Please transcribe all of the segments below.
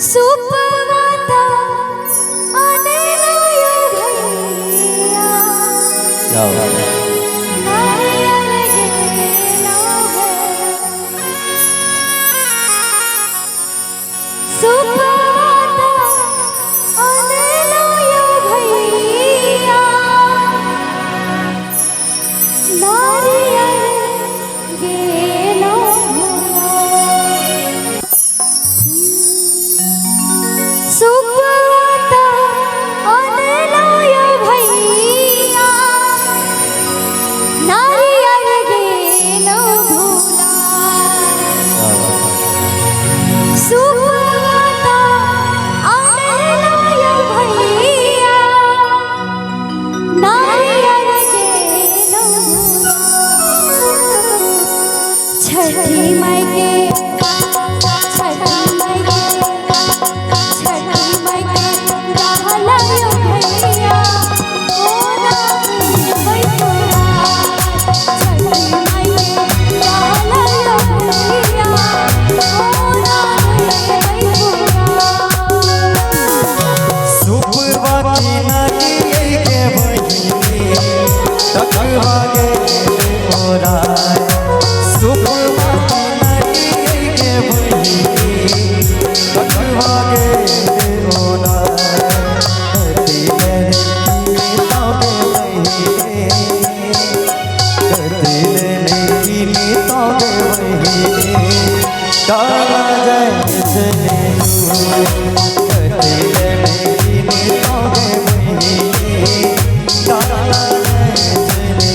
सुपवाता अनलायो भैया नारियल गेलो है। सुपवाता अनलायो भैया नारियल गेलो सुपवाता अनलायो भैया नारियल गेलो भुला। सुपवाता अनलायो भैया नारियल गेलो भुला। छठी माई के छठी माई के छठी माई के रहलायो भैया कोना बैठोरा। छठी माई के रहलायो भैया कोना बैठोरा। सुपवा की नारियल के बहिनी तकवा गेले ओराय। सुपवा की नारियल के बहिनी तकवा गेले ओराय। कति लेने की ताके बहिनी कति लेने की ताके बहिनी तारा जय चले कति लेने की ताके बहिनी तारा जय चले।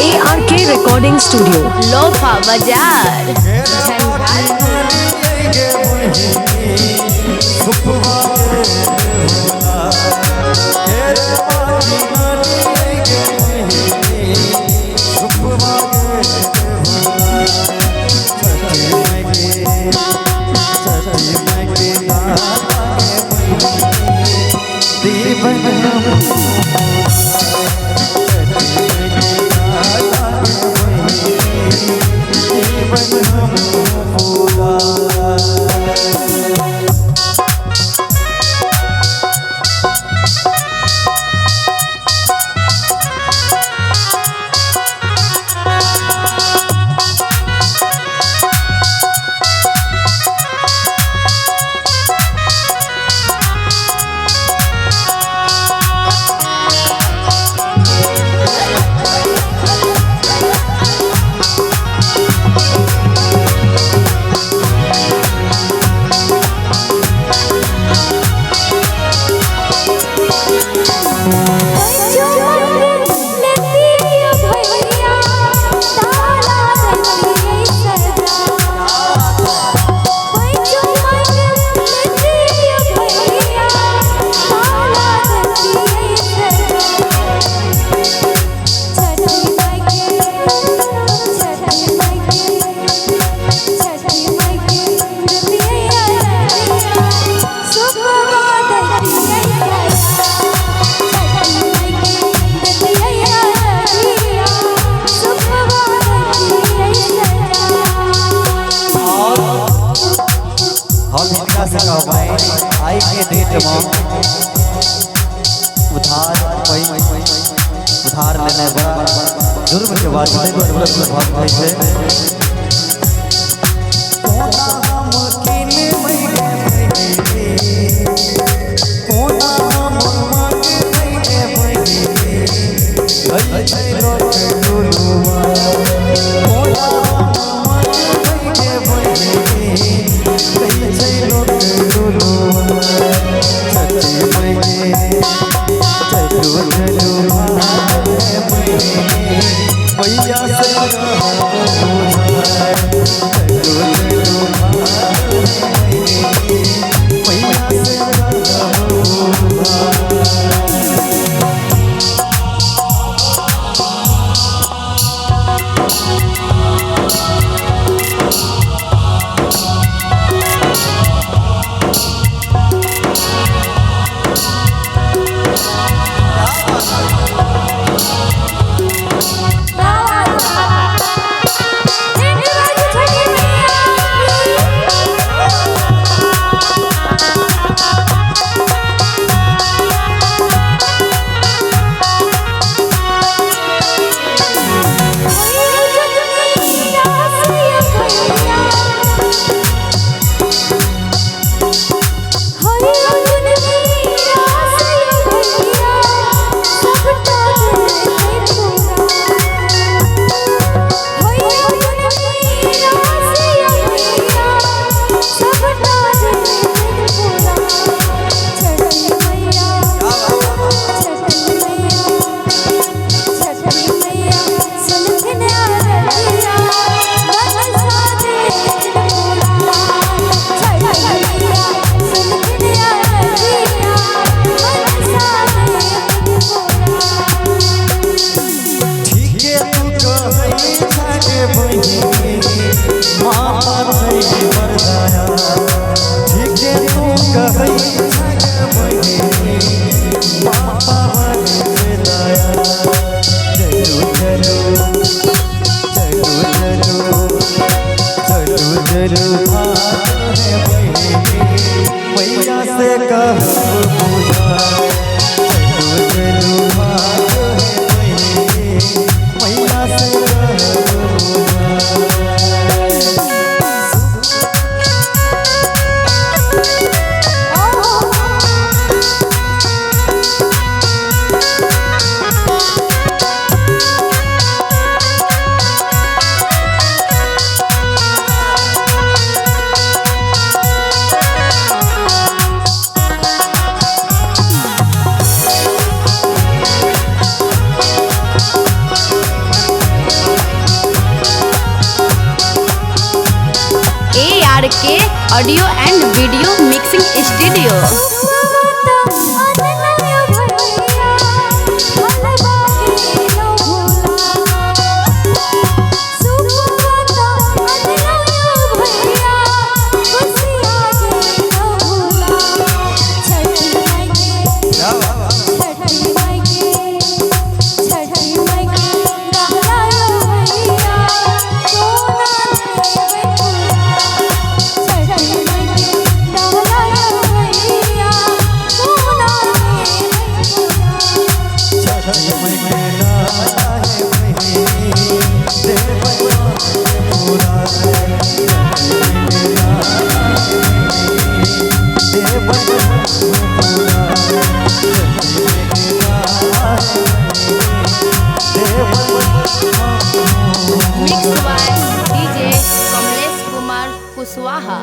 ARK Recording Studio, Lofa Bazaar Jhanjharpur. जीवन एहिठमा उधार उधार लेनाइ बड़ा जुर्म के बात छै, दुआरे व्रत भंग होइ छै। कोना हम किनबै गे बहिनी, कोना हम मंगबै गे बहिनी, लै छै लोक गुरुआ। कोना हम मंगबै गे बहिनी, लै छै लोक गुरुआ। छठी माई के चलू चलू भाग रे बहिनी, मैया से कहब बुझाय। चलू चलू भाग रे बहिनी, मैया से कहब बुझाय। ठीके तू कहै छे बहिनी, माता छै बरदाया। ठीके तू कहै छे बहिनी, माता बड़ दया। चलू चलू चलू चलू चलू चलू भाग रे बहिनी, मैया से कहब बुझाय। चलू चलू भाग रे बहिनी, मैया से कहब बुझाय। ARK audio and video mixing studio. Chhath माई के लाला है बहिनी, देबै पूरा। छठ माई के लाला है बहिनी, देबै पूरा। छठ माई के लाला है बहिनी, देबै। Mix by DJ Kamlesh Kumar Kushwaha.